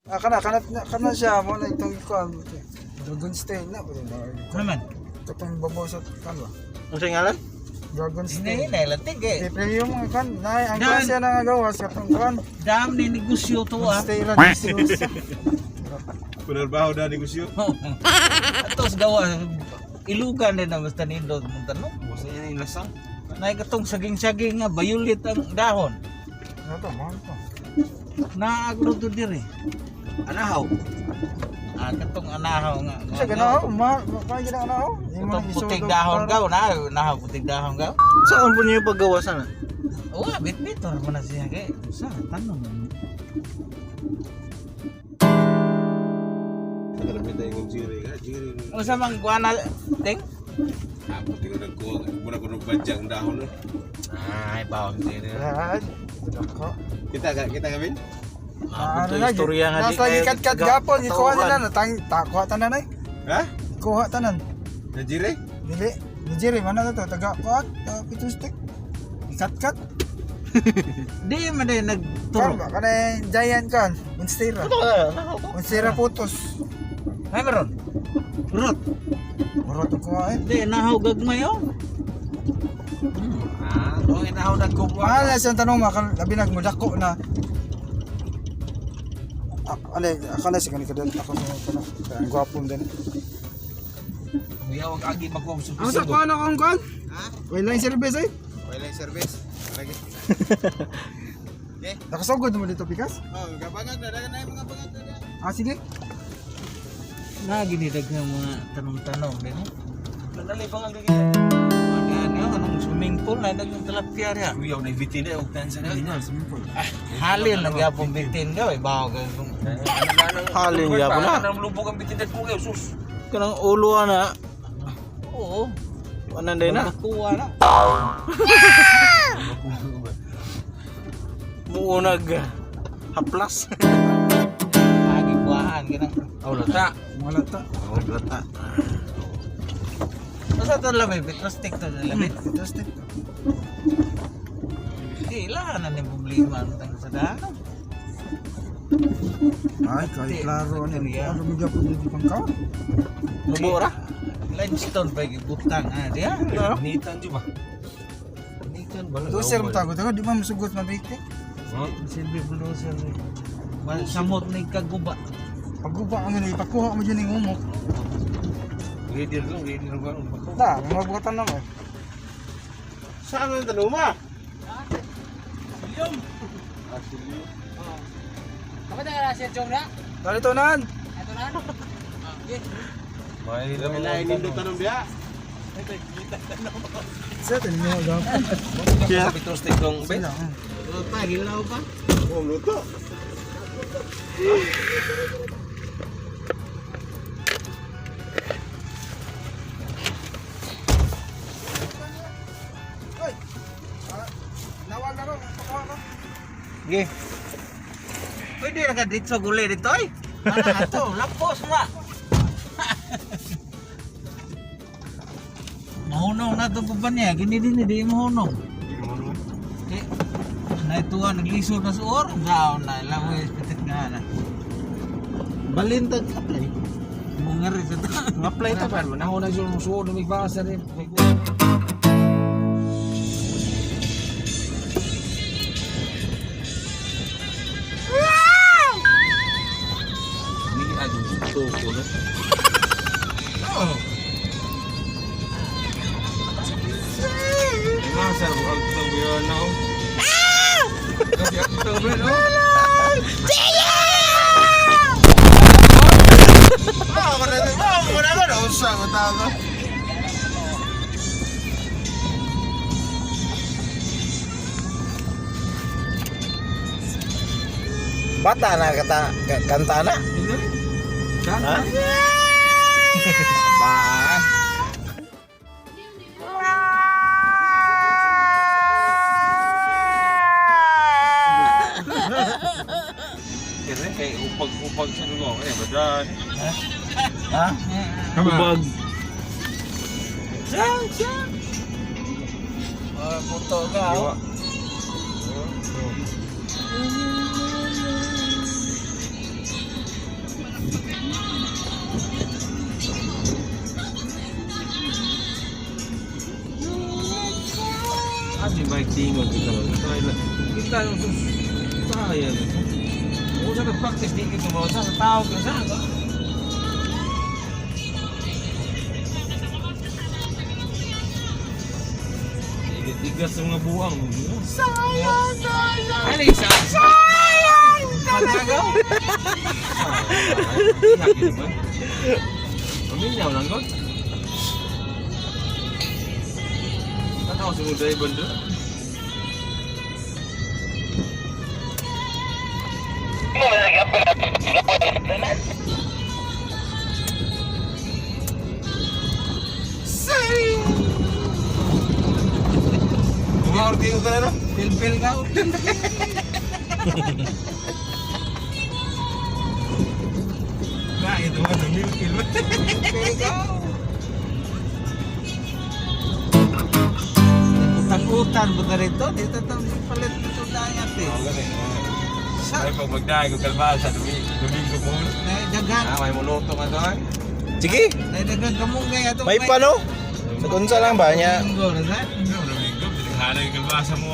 Ah, kana kana kana siya mo na itong kuan. Dragon Stay na ba? Ano man? Katong babaw sa kan ba? Ang sa ngalan? Dragon Stay. Hinay-hinay lang tig eh. Di premium mga kan. Nay, ang Dan. kuan siya na nga gawas katong kuan. Dam ni negosyo to ah. Stay ra deliciosa. Punarbaho na negosyo. Atos gawa ilugan din ang basta nindot mong tanong. Basta yan yung lasang. Nay katong saging-saging nga bayulit ang dahon. Ano to, mahal to. Naagro to diri. Anahaw. Ah, katong anahaw nga. Siya ganaw, mahal, mahal gina anaw. Katong puting dahon gaw na, nahaw puting dahon gaw. Saan po niyo paggawa sana? Oh, bit-bit or man na siya kay. Sa tanong. Grabe tayo yung jiri ka. Jiri. Unsa man kuana ting? Ako tingnan nagkuha. Muna ko nung badyang dahon. Eh. Ay, bawang jiri. Ay, dako. Kita ka, kita kami? Ah, Ano lagi? istorya nga di Nasa kayo gikat-kat gapon, ikuha nila na tang takuha tanan ay. Ha? Kuha tanan. Na jiri? Dili, ni Jerry mana to taga kuan, taga pito stick. Ikat-kat. Di man din Kan nagturo. ba kana giant kan, Monstera. Monstera putos. Ay meron. Rot. Muro to kuha eh. Di nahaw gagmay oh. Ah, kung inahaw nagkuha. Mahal na siyang tanong ma, kan labi nagmudako na. Ah, ale, akala siya kanika dito ako sa tanong. Kaya ang gwapo din. Kuya, wag agi magkuha sa Ang sa kuha na akong kuan? Ha? Wala yung service eh. Wala yung service. Lagi. Nakasugod mo dito pikas? Oh, gabangag na dagan na yung mga bangag na. Ah, sige. Na ginidag ng mga tanong-tanong din. Eh. Nandali bangag lagi. Ano yun, anong swimming pool na dagang tilapia riya. Kuya, na bitin na og tansa na. Halin lang gyapon bitin daw eh bawo kay Halin gyapon na. Anong lubog ang bitin ko kayo sus. Kanang ulo ana. Oo. Anan din na. Kuha na. Muunag haplas. Agi kuhaan kana. Oh, lata. Mga lata. Oh, lata. Basta to labi, petrostik to labi. Pito stick. Di ila na ni problema ang tang sa daan. Ay, kay klaro ano. Ano mo gyapon dito pang kaon? Mubo ra. Limestone pa gibutang ah diya. Nitan jud ba? Nitan ba? Doser mo tago tago di ba masugot mabike? Silbi bulldozer. Samot ni kaguba. Pagguba ang ini ipakuha mo dyan yung umok. Ready lang, ready lang ba? Da, mga buhatan naman. Saan ang tanuma? Dali to nan. May lain nindot tanong biya. Sa tin mo gapon. Kaya pitos kong Sila. Pa hilaw pa. Oh, luto. Oy. Ah, Nawag ako, pakuha ko. Ge. Pwede ra ka dito gulay dito ay. Ana ato, lapos na. Mahunong na itong kumpanya. Gini din, hindi mahunong. Di, naituwa, naglisod na sa or. Gao na, ilang petit nga na. Balintag apply. Bunga rin sa ta. Apply ta pa. Manahon na siya musuod may basa rin. Ni agi gusto ko na. Oo. Masa mo ang tawag na. Ah! Ang tawag na. Ah, wala ba usa ko tama. Bata na kata kanta na. Ha? Ba. Kaya kay upag-upag sa lugar eh badan. Ha? Ubag. Saan, saan? Oh, puto ka. Oh. Iwa. Kita yung sus. Sayang. Kung sa nag-practice, di kita mo. Sa tao ka sa. Tigas sa mga buwang. Sayang, sayang. Ano yung Sayang! Panagaw? Paminyaw lang god. Tanaw sa mga driver doon. Sayang! Kumaorti ko ka na no? Pilpil ka. Na, ito nga, dumilkil. Pilpil ka. Utan-utan ba ka rito? Dito itong palit nito dayat eh. Sa, Ay, pag magdahay ko kalbasa, Domingo mo. naidaghan. Ah, may muluto ka doon. Sige, Naidaghan kamunggay atong may pa no? Sa unsa lang ba niya? Domingo na sa? Domingo, pinaghanay yung kalbasa mo.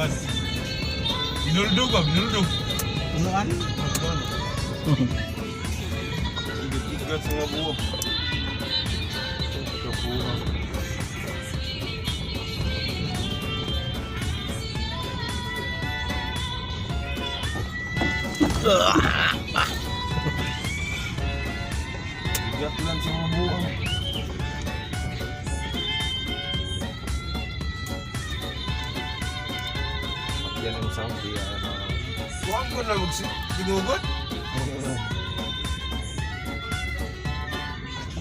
Binuldo ba? Binuldo. Punuan. Igat-igat sa mga buo. Kabuha. Igat lang sa mga buo. Yan ang sound di Huwag ko na magsinugot.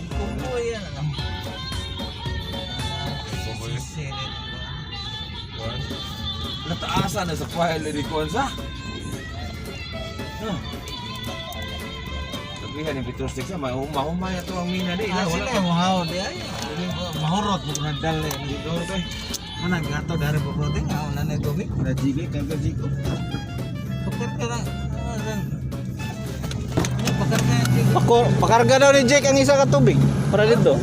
Kumbo yan. Ano? Kumbo yun. Sirit. Nataasan na sa file ni Konsa. No. Sabihan ni Petrus Tex, mahumay ito ang mina di. Ah, Wala sila pa. mo haw di ay. Mahurot mo na dali. Dito eh. Mana gato dari poprote nga una na tubig. Wala jigay, karga jiko. Pakar ka na. Ano pakar ka na. Pako, pakarga daw ni Jake ang isa ka tubig. Para dito.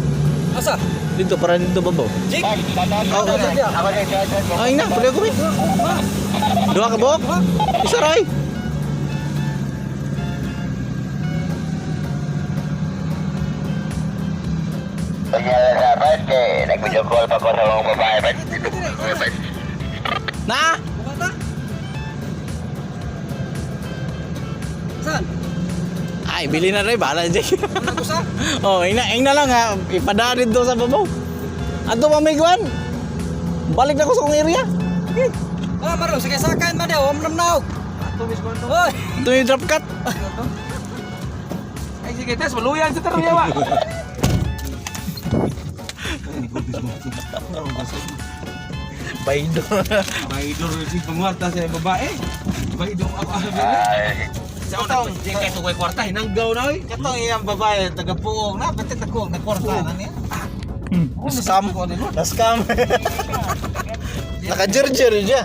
Asa? Dito, para dito babaw. Jake. Oh, ay na, pwede ko Dua ka buok? Isa ray. Dapat eh, nag-video call pa ko sa mga babae. Ba't Na! Saan? Ay, bili na rin, bahala Jake. Ano sa? Oh, ing na lang ha. Ipadaan dito sa babaw. Ato pa may kuwan. Balik na ko sa kong area. Ah, maro sige sakan man daw, amnam naog. Oy. Ito yung drop cut. Ay sige, Tess, maluyan sa taruyawa. Baydo. Baidor si pangwarta sa babae. Baidor ako ah. Sa una, Jake, kay tugay kwarta, hinanggaw na oy. Katong iyang babae taga Puong na pati takuog na kwarta na niya. Scam. Na scam. Naka-jerjer siya.